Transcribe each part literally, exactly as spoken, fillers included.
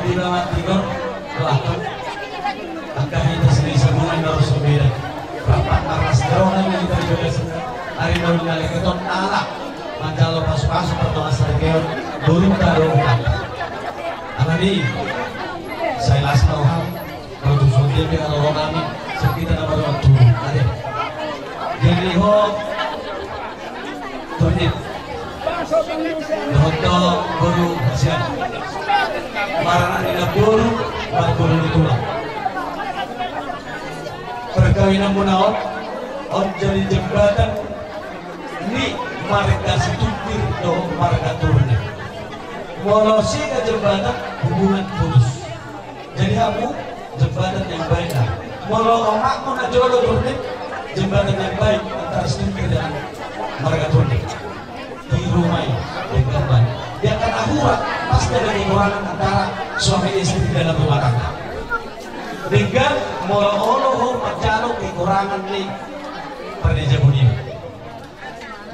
Di bawah tidur, doakan. Angka hita sendiri semua yang harus berbeda. Rapat maras doang yang kita juga. Ari na uli na lengket on ala manjalo pasu-pasu partongas saripeon. Burung taruh. Alani, saya las mau ham. Kalau tu songon dia pe haroro nami, sekitar nama doang tu. Ade. Jadi ho. Turnip. Dohot do boru hasian. Marana ni na boru, marboru ni tulang. Perkawinanmuna on, on jadi jembatan ni marga Situmir dohot marga Turnip. Molo sega jembatan, hubungan putus. Jadi hamu jembatan yang baik lah. Molo omakmu na jolo Turnip, jembatan yang baik antara Situmir dengan marga Turnip. Di rumah ini, di rumah. Dia akan akurat, pasti ada kekurangan antara suami istri dalam rumah tangga. Dengan molo olo ho manjalo kekurangan ni parjabu ni.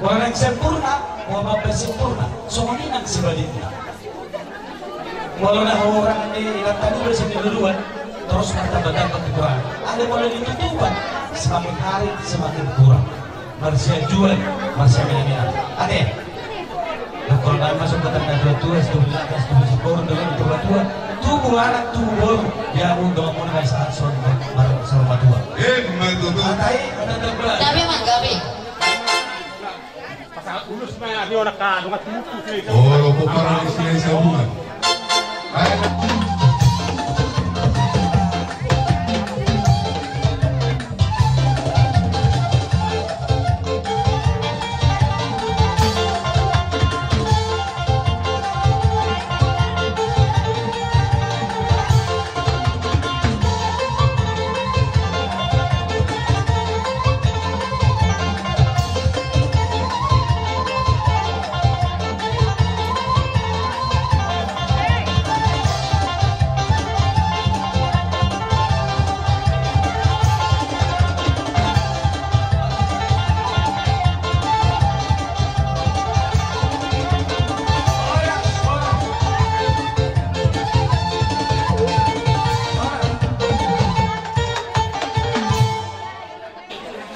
Molo naeng sempurna, molo mambaen sempurna, songon i nang sebalikna. Molo na hurang ni inanta niba sian niluluan, terus martamba-tamba kekurangan. Alai molo ditutupan, semakin hari semakin kurang. Marsianjuan, marsiamena-mena. Ate. Nah, kalau nami masuk ke tanda dua tua, setuju atas, setuju syukur dengan tua-tua. Tubuh anak, tubuh boru. Ya, mau doa mau nami saat soal, soal tua. Eh, betul. Atai, ada tanda. Gabe, Mang, gabe. Pasal ulus ma, dia orang kandung, aku putus ni. Oh, lo kok parah istilah sambungan. Ayo.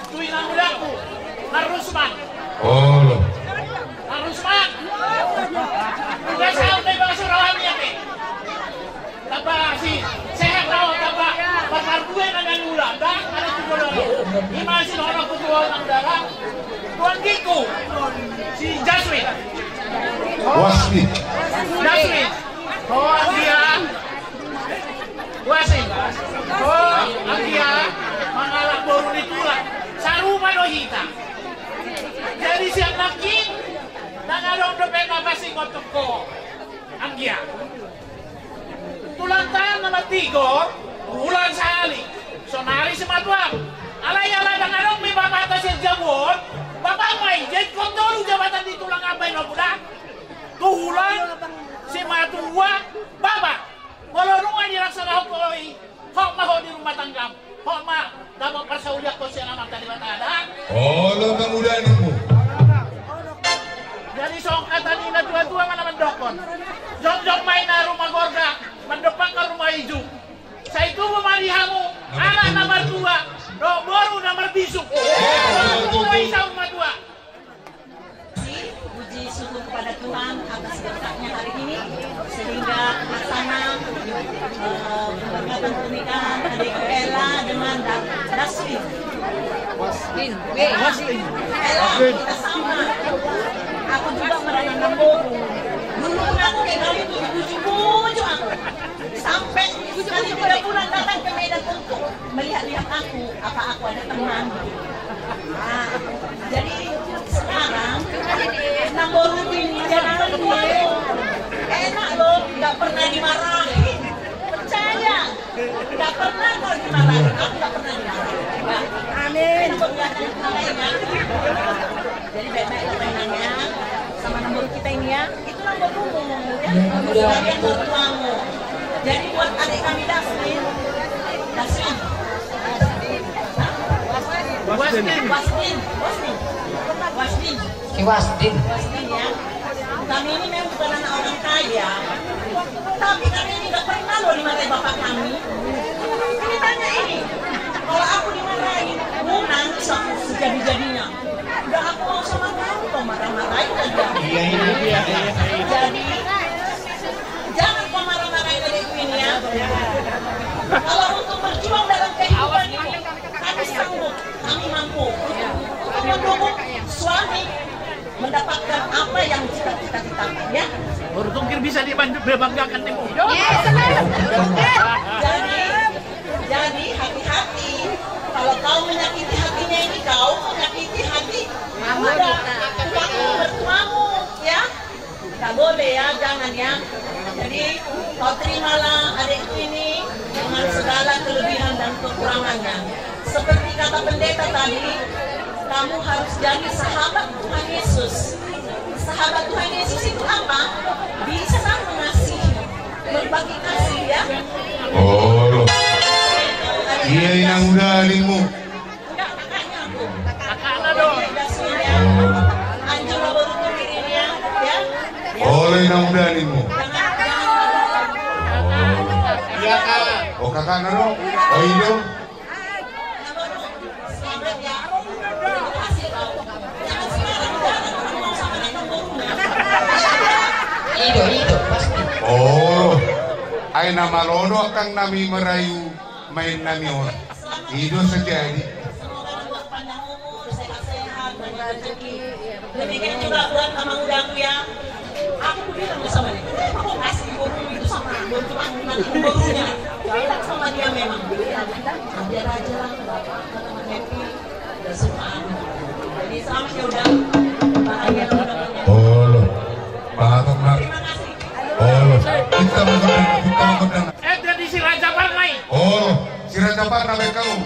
Tu inang ulaku, na Rusman. Olo. Na Rusman. Udah saut deh bahasa rohani ya, Pe. Tamba si sehat tau, tamba. Pasar dua na nang ula, dah, ada tiga orang. Ima si nono kutu orang darah. Tuan Giku. Si Jaswin. Wasni. Jaswin. Oh, dia. Wasni. Oh, anggia, mangalap boru ni tulang. Saruma do hita. Jadi siap nangkin. Nang adong dope na pasti kotuk ko. Anggia. Tulang ta na matigo, tulang sahali. Sonari si matuam. Alai ala dang adong mi bapata sian jabu on. Bapa mai, jadi kontolu jabatan di tulang ambai no buda. Tulang, si matua, bapa. Molo nunga dilaksanahon ho i, hot ma ho di rumah tanggam, hot ma dapot parsaulian ho sian Amanta Debata da. Olo, mangudani ho. Jadi songon hata ni na tua-tua ma na mandokkon. Jongjong ma i na rumah gorga, mandompakhon rumah ijuk. Sai tubu ma di hamu, anak na martua, dohot boru na marbisuk. Olo, tubu ma i saur matua. Puji syukur kepada Tuhan atas berkatnya hari ini, sehingga terlaksana, eh, pemberkatan pernikahan adikku Ella dengan Da-, Daswin. Waswin. Ella, kita sama. Aku juga merana namboru. Dulu pun aku kayak kali itu dibujuk-bujuk aku. Sampai sekali tiga bulan datang ke Medan untuk melihat-lihat aku, apa aku ada teman. Nah, jadi sekarang namboru ini jadi enak loh, nggak pernah dimarahin. Percaya, nggak pernah kau dimarahin. Aku nggak pernah dimarahin. Amin. Jadi baik-baik tenangnya sama namboru kita ini ya. Itu namborumu, ya. Sebagai mertuamu. Jadi buat adik kami Dasmin. Dasmin. Wasmin. Wasmin. Wasmin. Wasmin. Ki Wasmin. Wasmin, ya. Kami ini memang bukan anak orang kaya. Tapi kami ini nggak pernah Jadi-jadinya. Udah, aku mau sama kamu, kau marah-marahin aja. Iya, iya, iya, iya. Jadi, jangan kau marah-marahin adikku ini ya. Kalau untuk berjuang dalam kehidupan ini, kami sanggup, kami mampu untuk mendukung suami mendapatkan apa yang cita-citakan, ya. Baru tungkir bisa dibantu, berbanggakan nih, Bu. Jadi, jadi hati-hati. Kalau kau menyakiti hatinya ini, kau menyakiti hati. Udah, tukang mertuamu, ya. Nggak boleh ya, jangan ya. Jadi, kau terimalah adikku ini dengan segala kelebihan dan kekurangannya. Seperti kata pendeta tadi, kamu harus jadi sahabat Tuhan Yesus. Sahabat Tuhan Yesus itu apa? Bisa mengasihi, berbagi kasih ya. Oh, iya, inang uda, adikmu. Kakakna do. Olo, inang uda, adikmu. Iya, Kak. Oh, kakakna do. Oh, i do. I do, i do, pasti. Olo. Ai na malo do angkang nami marayu maen nami on. I do sejadi. Semoga dapat panjang umur, sehat-sehat, banyak rezeki. Demikian juga buat abang udaku ya. Aku bilang sama dia, "Kenapa kau kasih boru itu sama boru tulang nanti borunya?" Bilang sama dia memang. Biar aja lah, nggak apa-apa, teman happy. Udah suka. Jadi selamat ya udah. Bahagia udah punya. Olo. Bahagia. Terima kasih. Olo. Kita mau kemana? Kita mau kemana? Eh, jadi si Raja Parna i. Oh, si Raja Parna, baen hamu.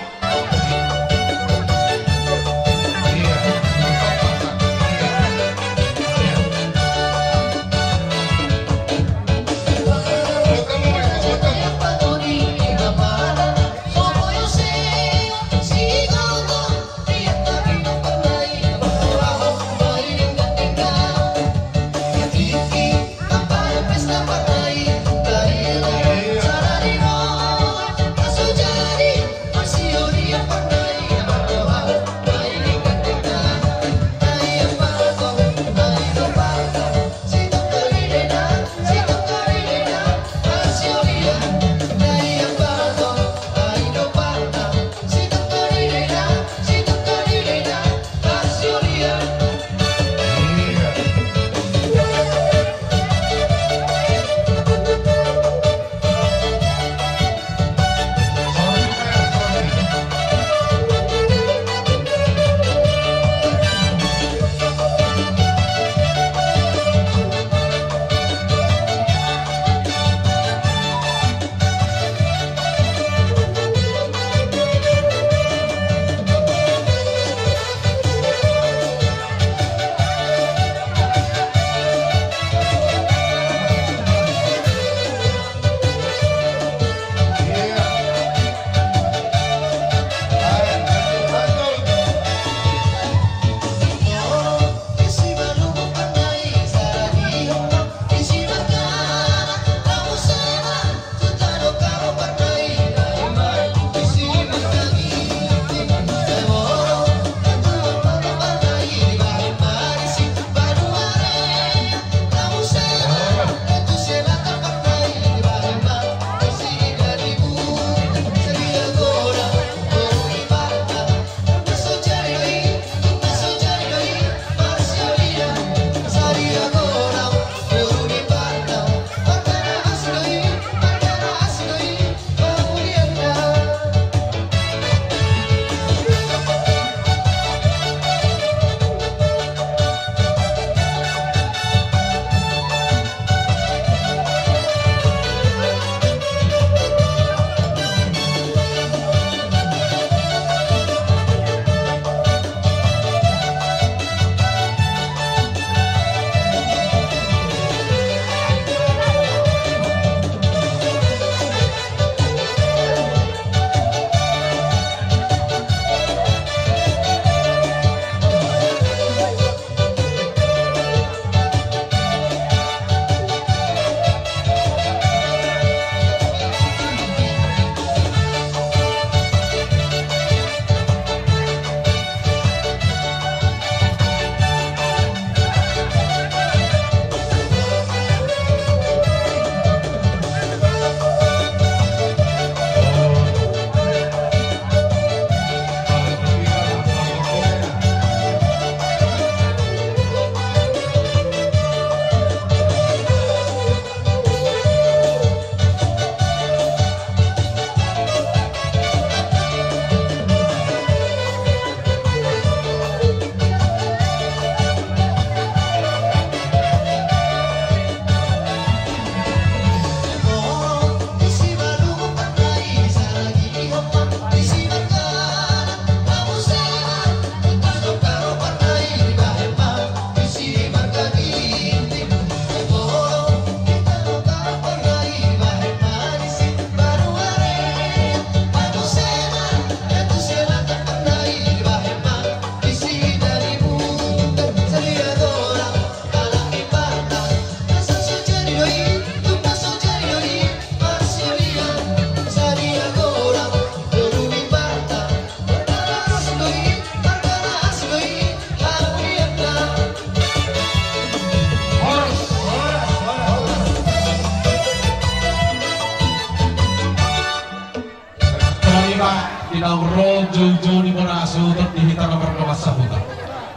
Naung ro joujou ni bona hasuhuton di hita na mardongan sahuta.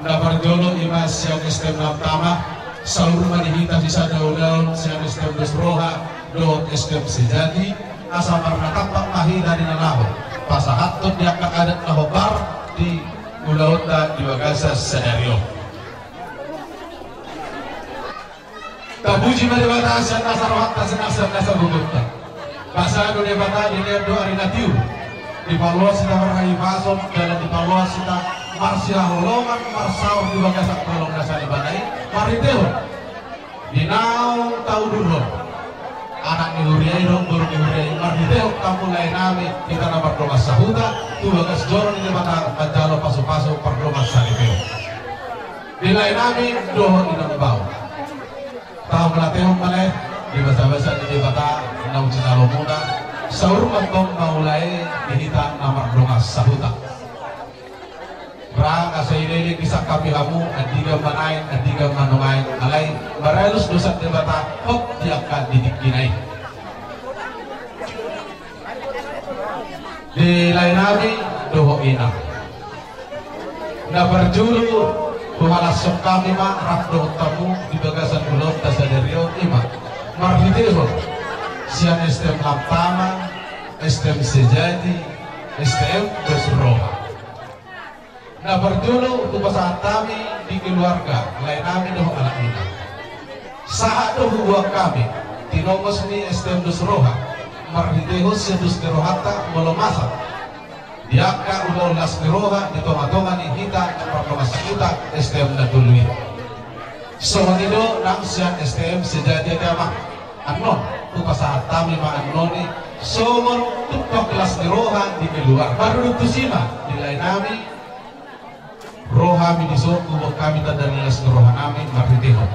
Na parjolo i ma sian S T M Lam Tama, saur ma di hita sisada ulaon sian S T M Dos Roha dohot S T M Sejati, asa marnatampak ma hita di na laho pasahathon di angka adat na hombar di ulaonta di bagasan sadari on. Tapuji ma Debata sian nasa rohanta, sian nasa, nasa gogonta. Basa do Debata dilehon do ari na tiur, dipaloas hita marhahipason, jala dipaloas hita marsihaholongan, marsaor di bagasan holong na sian Ibana i, marhitehon di naung taudurhon anak ni huria i dohot boru ni huria i, marhitehon hamu lae nami, hita na mardongan sahuta, tu bagas joro ni Debata manjalo pasupasu pardongansaripeon. Di lae nami dohot inang, bahen taho manatehon ma lae di basabasa ni Debata naung jinalomuna, saur ma antong mangulahi di hita na mardongan sahuta. Ra asa ileleng disangkapi hamu, andigan ma naeng, andigan ma nuaeng, alai maralus do sian Debata hot di angka di tingkina i. Di lae nami dohot inang, na parjolo huhalashon hami ma rap dohot hamu di bagasan ulaonta sadari on, i ma marhitehon sian S T M Lam Tama, S T M Sejati, S T M Dos Roha. Na parjolo hupasahat hami di keluarga lae nami dohot anak inang. Sahat do huboan hami tinongos ni S T M Dos Roha, marhitehon sian dos ni rohanta molo masa di angka ulaon las ni roha di tongatonga ni hita na mardongan sahuta S T M na tolu i. Songon i do nang sian S T M Sejati, ate ama. Annon hupasahat hami ma annon i songon tumpak las ni roha di keluarga. Marhite tusi ma di lae nami, ro hami dison, huboan hami tanda ni las ni roha nami marhitehon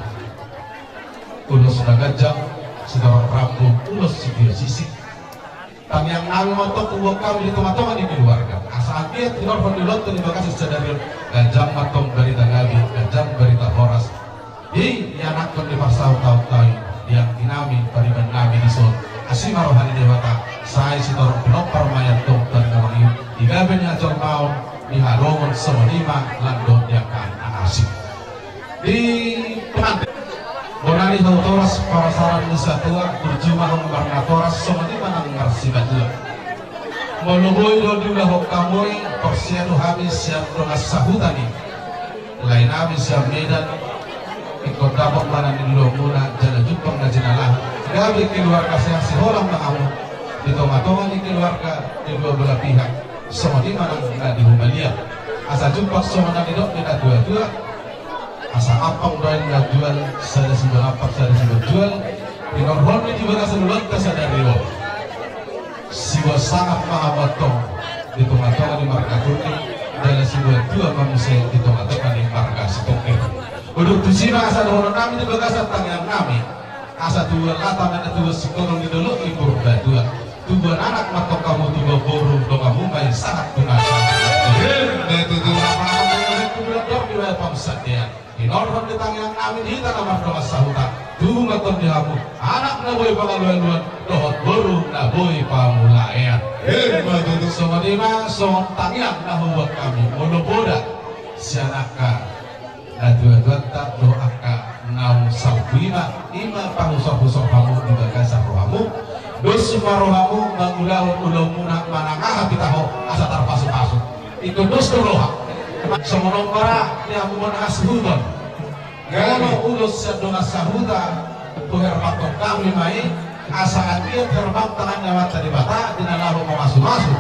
ulos na ganjang, sitorop rambu, ulos sitio sisik. Tangiang nami ma antong huboan hami di tongatonga ni keluarga, asa anggiat tinorhon ni ulaonta di bagasan sadari on, ganjang ma antong barita gabe, ganjang barita horas. Di ianakhon, di parsahutaonta i, di anggi nami, pariban nami dison, asi ma roha ni Debata, sai sitorop pinompar ma i antong tu ari na mangihut, di gabe ni hajolmaon, di hadomuan, songon i ma lan dohot di angka na asing. Di pengantin, bona ni hau toras, parasaran ni satua, burju ma hombar natoras, songon i ma nang marsimatua. Molo boi do diulahon hamu i, porsea do hami sian dongan sahuta ni lae nami sian Medan, ingkon dapot ma na niluluanmuna jala jumpang na jinalahan, gabe keluarga sehat siholang ma hamu di tongatonga ni keluarga di dua belah pihak, songon i ma nang na di humaliang. Asa jumpang songon na nidok ni natuatua, asa ampang do aek na jual, sada siboan ampang sada siboan jual. Tinorhon ni di bagasan ulaonta sadari on, siboan sangap ma hamu antong di tongatonga ni marga Turnip, jala siboan tua ma muse di tongatonga ni marga Sitongkin. Udut tusi ma asa dohonon nami di bagasan tangiang nami, asa tubuan lata ma na tubuan singkoru di dolok ni Purbatua. Tubuan anak ma antong hamu, tubuan boru, donganmu ma i sahat tu nasa. Emma tutu. Tubuan dor di baya pamusadean. Tinorhon di tangiang nami di hita na mardongan sahuta, tubu ma antong di hamu anak na boi pangalualuan dohot boru na boi pangulaean. Emma tutu. Songon i ma songon tangiang na huboan hami, molo poda sian angka natuatuanta dohot angka naung salpu i ma, i ma pahusorhusor hamu di bagasan rohamu. Dos ma rohamu mangulahon ulaonmuna manang aha pitaho asa tarpasupasu. Ingkon dos do roha. Songon on ma ra di hamu bona hasuhuton. Molo ulos sian dongan sahuta, huherbanghon hami ma i, asa anggiat herbang tangan ni Amanta Debata di na laho mamasumasu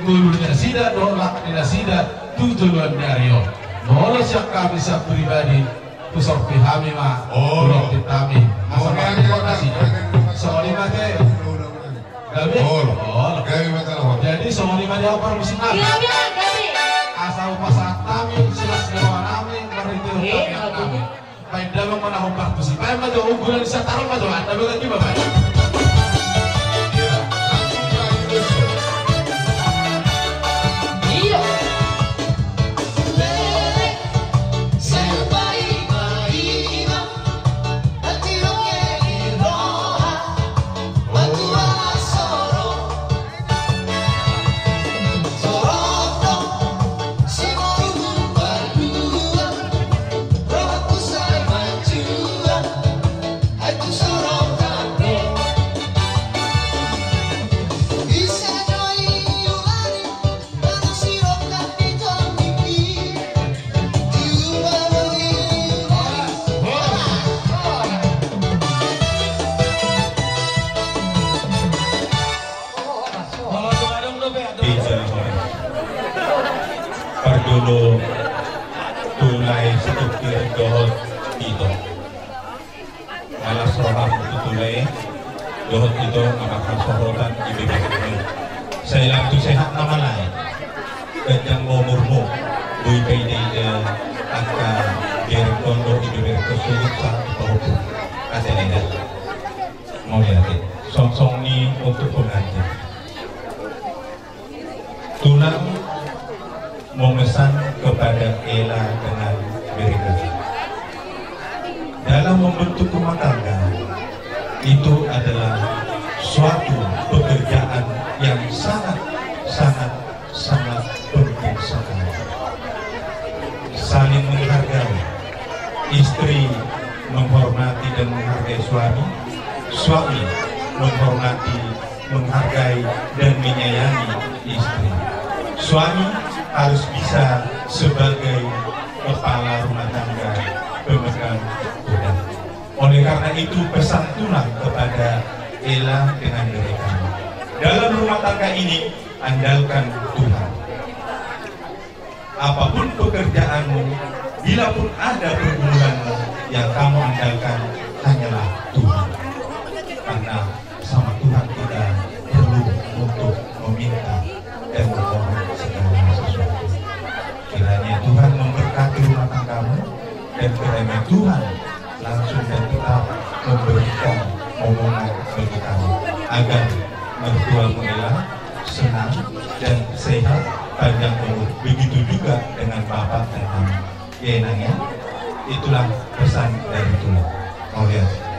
ngolu ni nasida dohot langka ni nasida tu joloan ni ari on. Molo sian hami sian pribadi, husorpi hami ma, husorpi hami. Asa marhite nasida. Songon i ma ate. Gabe? Olo. Olo. Gabe ma talo. Jadi songon i ma di au parmusi nami. Gabe, gabe. Asa hupasahat hami silas ni roha nami, marhite tangiang nami. Baen damang ma na hombar tusi. Baen ma jo, unggulan ni Sataru ma jo, anda bagan di ma baen. Iya. Jolo tu lae Situngkir dohot ito. Malas roham tu lae dohot ito, marhasohotan di bebek. Sai lam tu sehat ma lae. Ganjang ma umurmu. Boi paida-ida angka bereng tondo, ibebereng tosuhut sahat tu pahompu. Ate nida. Mauliate. Songsong ni untuk pengantin. Tulang memesan kepada Ela dengan Mereka. Dalam membentuk rumah tangga, itu adalah suatu pekerjaan yang sangat, sangat, sangat penting sekali. Saling menghargai, istri menghormati dan menghargai suami, suami menghormati, menghargai, dan menyayangi istri. Suami harus bisa sebagai kepala rumah tangga, pemegang pedang. Oleh karena itu, pesan tulang kepada Ela dengan Mereka, dalam rumah tangga ini, andalkan Tuhan. Apapun pekerjaanmu, bila pun ada pergumulanmu, yang kamu andalkan hanyalah Tuhan. Karena sama Tuhan kita perlu untuk meminta dan memohon segala sesuatu. Kiranya Tuhan memberkati rumah tanggamu, dan kiranya Tuhan langsung dan tetap memberikan momongan bagi kamu, agar mertuamu Ela senang dan sehat, panjang umur. Begitu juga dengan bapak dan mama. Ya, Inang, ya. Itulah pesan dari tulang. Mauliate.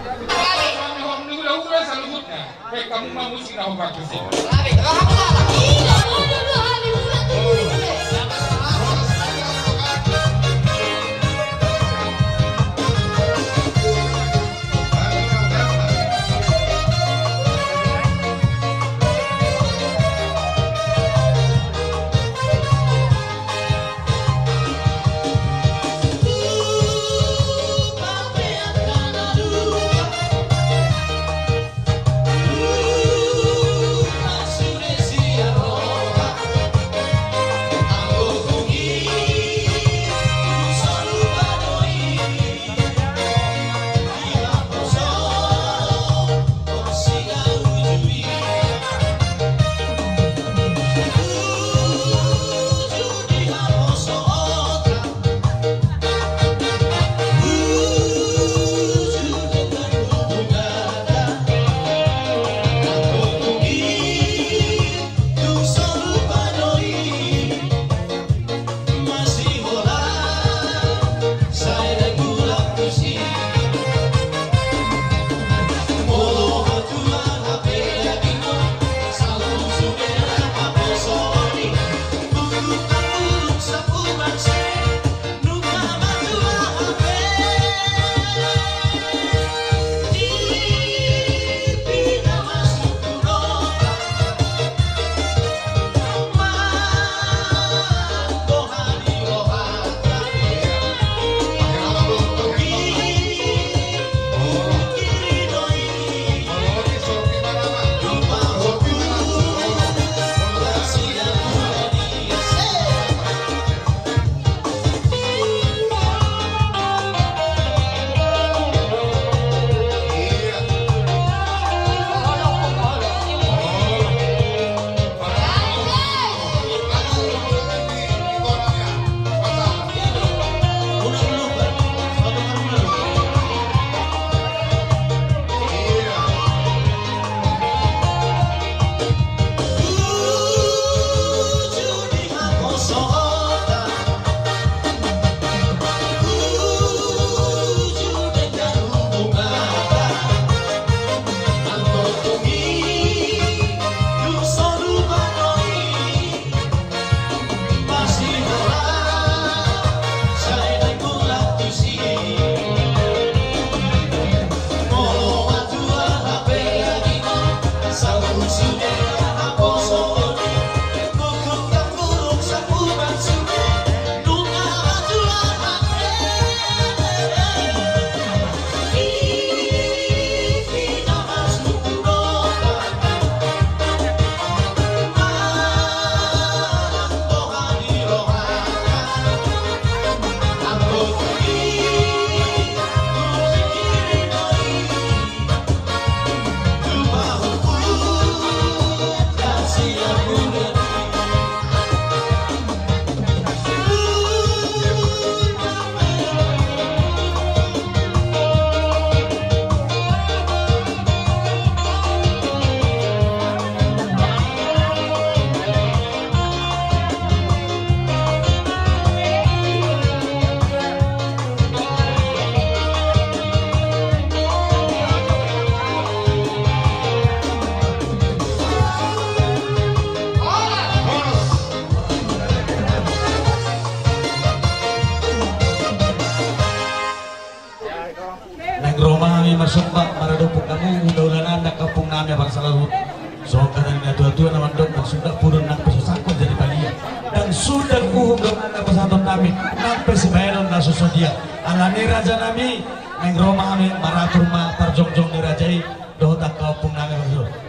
Songon hata ni natuatua na mandok, ndang suda pudun nang pe so sangkut jadi balia, ndang suda uhum dongan na pasahaton nami nang pe sibahenon na so sadia. Alani raja nami, naeng ro ma hami maratur ma parjongjong ni raja i dohot angka ompung nami,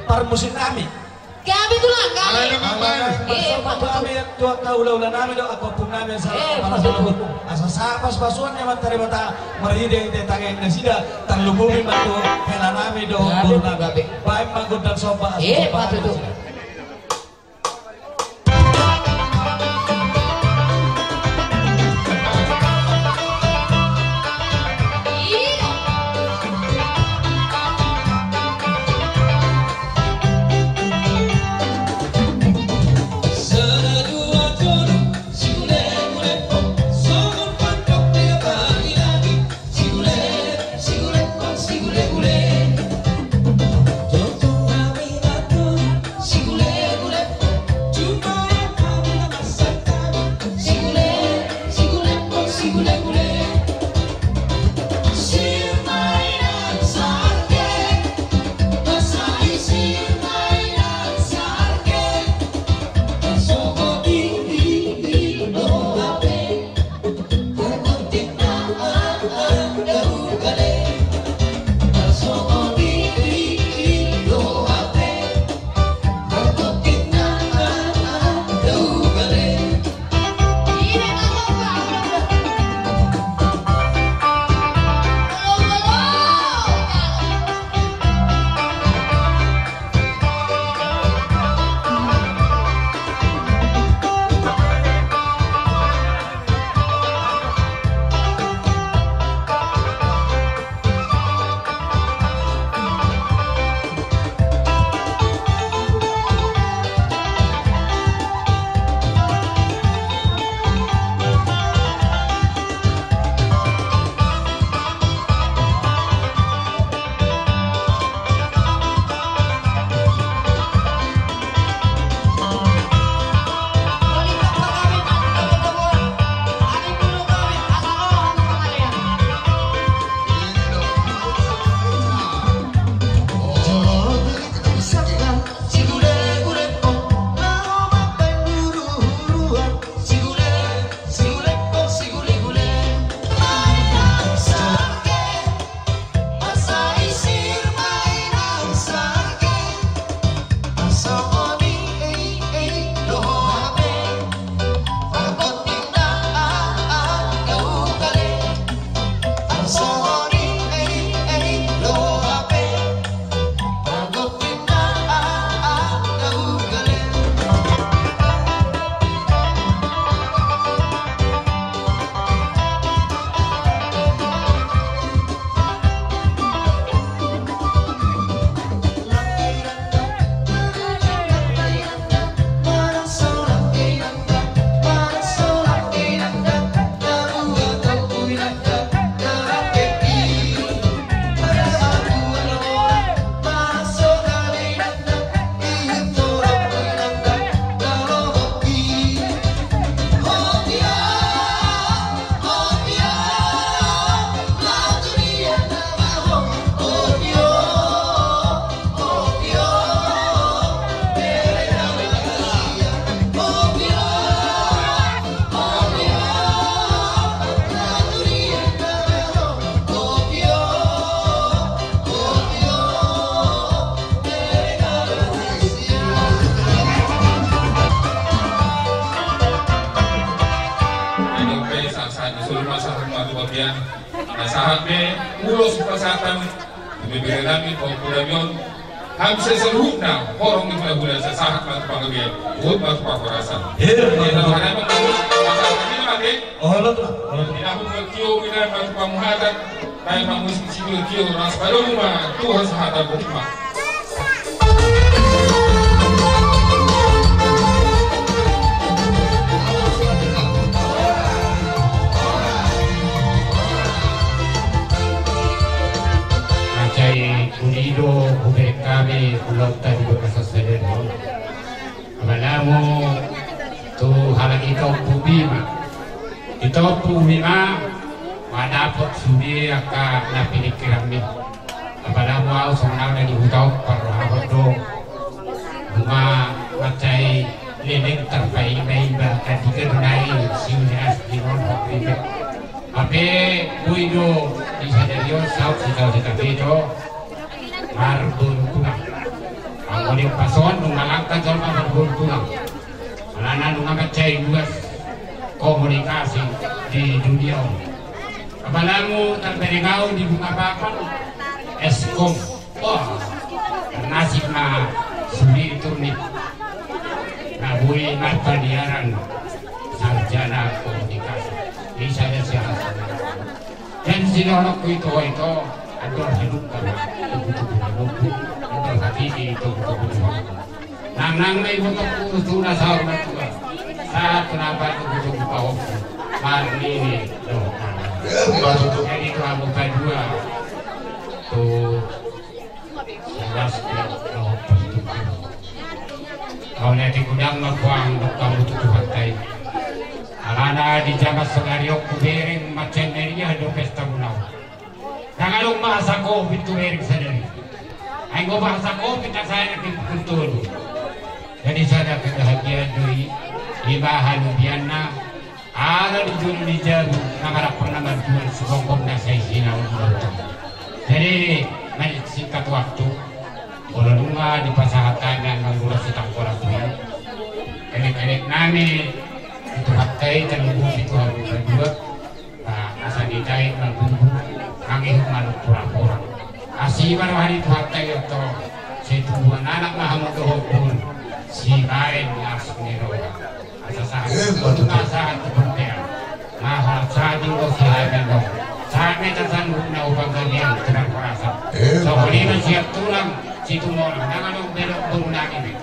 parmusik nami. Gabe tulang, gabe. Alai, eh, pasu. Hami tu angka hulahula nami dohot angka ompung nami, asa, eh, pasu. Asa sahat pasupasuan ni Amanta Debata marhitehite tangiang nasida, tarlumobi ma tu hela nami dohot boru nami. Gabe, gabe. Baen ma gondang somba, eh, somba pasu. Sahat ma tu babian. Sahat be ulos pasahaton. Di bere nami, pongku nami on. Hami saluhutna horong ni hulahula, sahat ma tu panggabean, huhut ma tu parhorasan. Iya, iya. Olot ma, olot. Di na hutio, di na ma tu pamuhatan. Baen ma musik sipir tio, las pado ma Tuhan sahata bukma. Mansai uli do hubereng hami ulaonta di bagasan sadari on. Apala molo tu halak i, Tompu Bima. Di Tompu Bima, mandapot sude angka na piningkiranmi. Apala molo au songon au na di huta on, parrohahon do. Nunga mansai leleng tarpaimbaimba, ketika do na i siulas di ron hok ribet. Hape boi do di sadari on saut sitahu sitahu do marboru tulang. Anggo di ombas on nunga langka jolma marboru tulang. Alana nunga mansai luas komunikasi di dunia on. Apalagi tarbereng au di Bungapapan, Eskom. Wah, nasib ma sulit tu ni. Na boi marpaliaran sarjana komunikasi. Bisa da siapa. Dan sidohononku ito, ito, andor halumpang, tugu-tugu halumpang, andor hatiti, tugu-tugu halumpang. Nang nang ma ibotongku tu na saur matua. Sahat tu na patuk tu pahompu. Marnini do. Jadi tu hamu padua. Tu sebelas do. Au na di gudang ma puang do hamu tu Tuhanta i. Alana di jaman sadari on hubereng mansai meriah do pesta muna on. Ndang adong bahasa covid tu bereng sadari. Ai anggo bahasa covid na sada ke pukul tolu. Jadi sada kebahagiaan do i, i ma halobianna, ala di jolo ni jabu, na marapor na marjual, sibongkop na sai sinaun. Jadi, mansingkat waktu, molo nunga dipasahat hami anggo molo sitangkor tu i. Elek-elek nami, di Tuhanta i, tarlumobi tu hamu padua. Ba asa didai magugu, angihut manuk pura-pura. Asi ma roha ni Tuhanta i oto, sai tubuan anak ma hamu dohot boru, sibaen las ni roha. Asa sahat, eh, tu betul. Asa sahat tu bontean. Maha sahat do si hamen do. Sahat ma ita sanggup na upa gabian, tulang perasa. Eh, so betul. Holi ma siap tulang, si tumolang. Nang adong belok boru nami.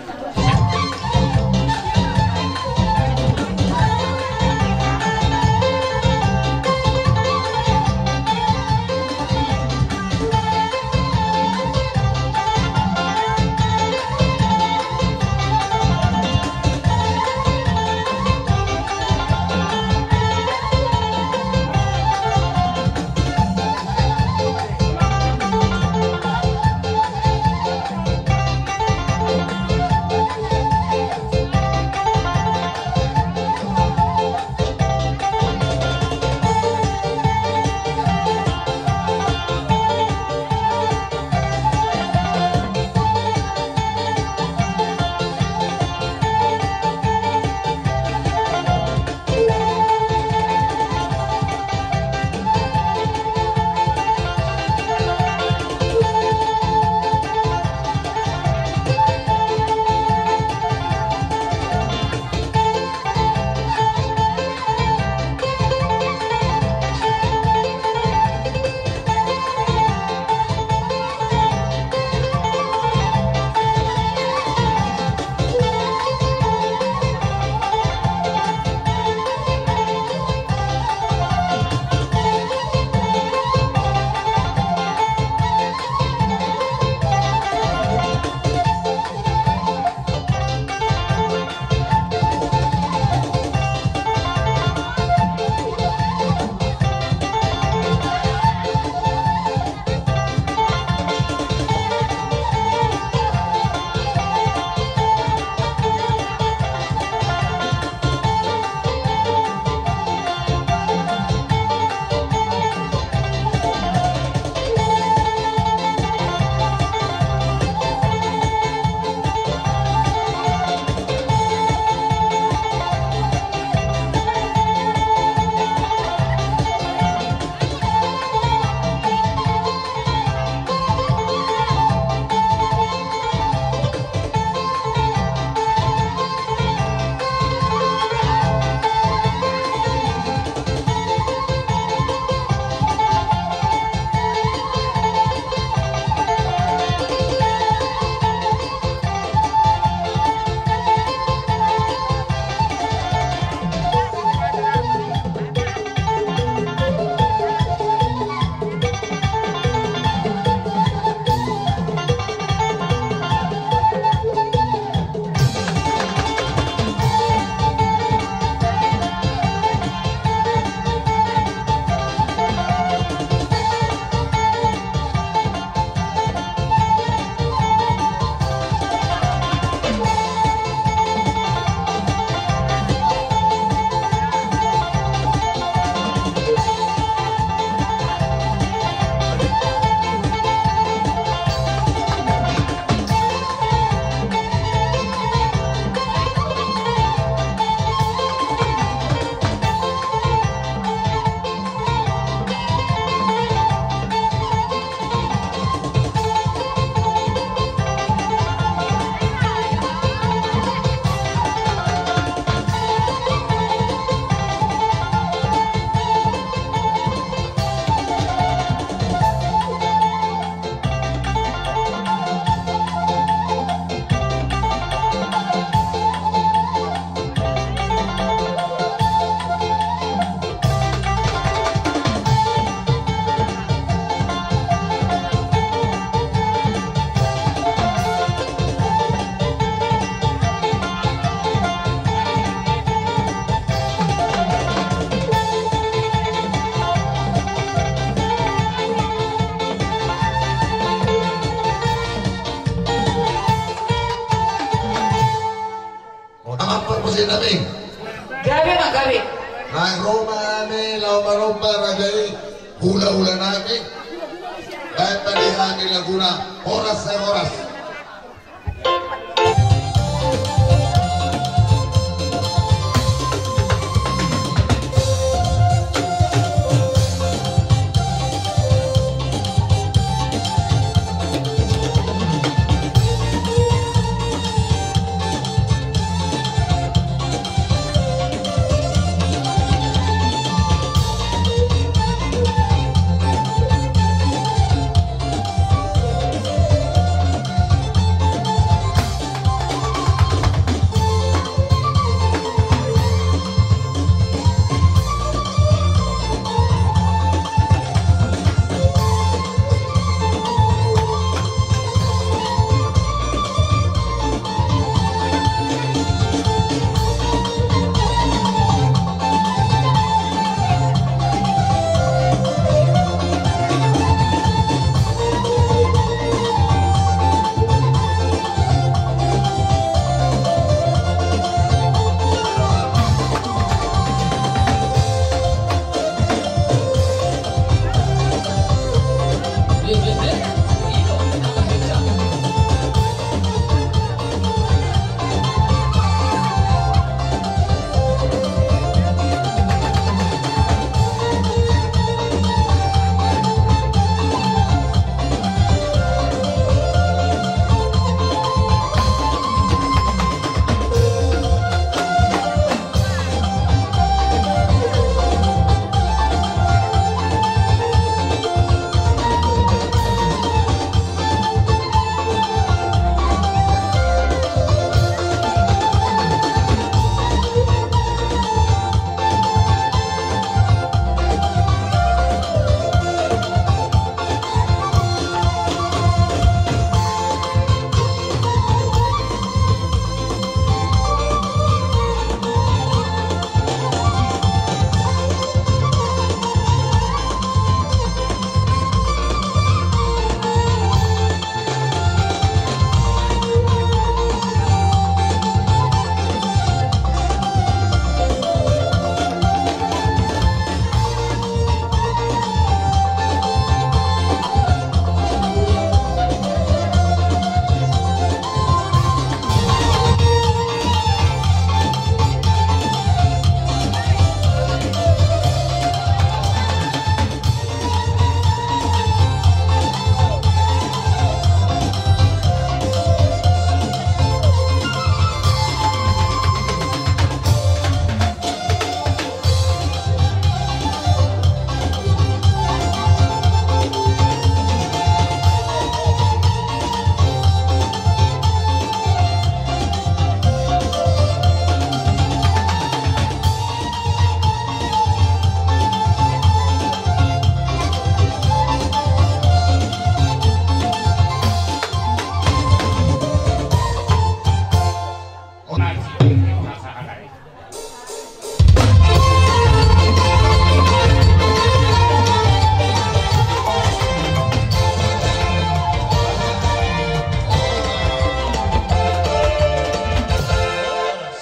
Gabe ma gabe. Naeng ro ma hami laho maromba raja i, hulahula nami. Baen ma di hami laguna horas sai horas.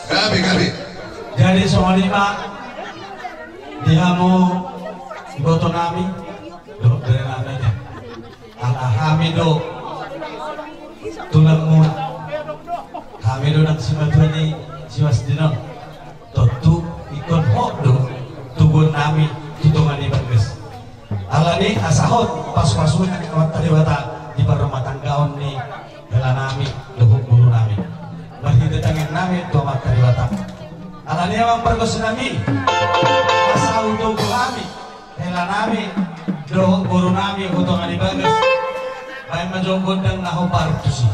Gabe, gabe. Jadi songon i ma di hamu iboto nami dohot bere nami. Ala hami do tulangmuna. Hami do nang simatua ni si Wasdin on. Tontu ingkon hot do tubuan nami tu tonga ni bagas. Alani asa hot pasupasuna ni Amanta Debata di parrumatanggaon ni hela nami dohot boru nami. Marhite tangiang nami tu Amanta Debata. Alani amang pargonsi nami, asa hutogu hami hela nami dohot boru nami tu tonga ni bagas. Baen ma jo gondang na hombar tusi.